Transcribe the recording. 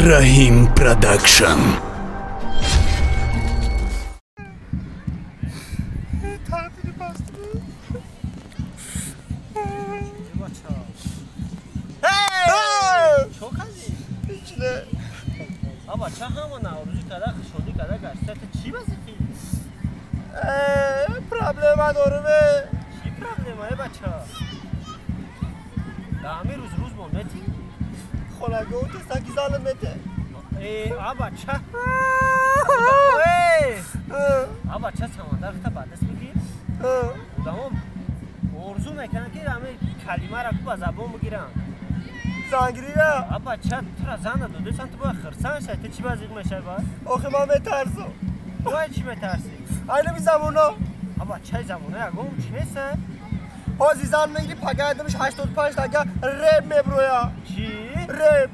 Раҳим Продакшн. Бача ҳама наврӯзӣ када, хушҳолӣ када гашта, ту чӣ вазифи? Проблема дорум. Чӣ проблема, э бача? Да ҳамин рӯз рӯз мо метӣ? Хонагоҳ тестаки залм мете. Э, а бача. А бача, самандар хта ба даст мегирӣ? Одамо орзу мекунанд, ки ҳамин калимаро ку ба забон бигиранд. Зангирира? А бача, тура зан додесан, ту бояд хирсан шавӣ. Ту чӣ вазиқ мешавӣ баъд? Охи ман метарсам. Бояд чӣ метарсӣ? Айнами замоно. А бачаи замона ягон чӣ неста? Ҳози зан мегири, пагайдамиш 85 тага реп меброя. Чӣ? Реп.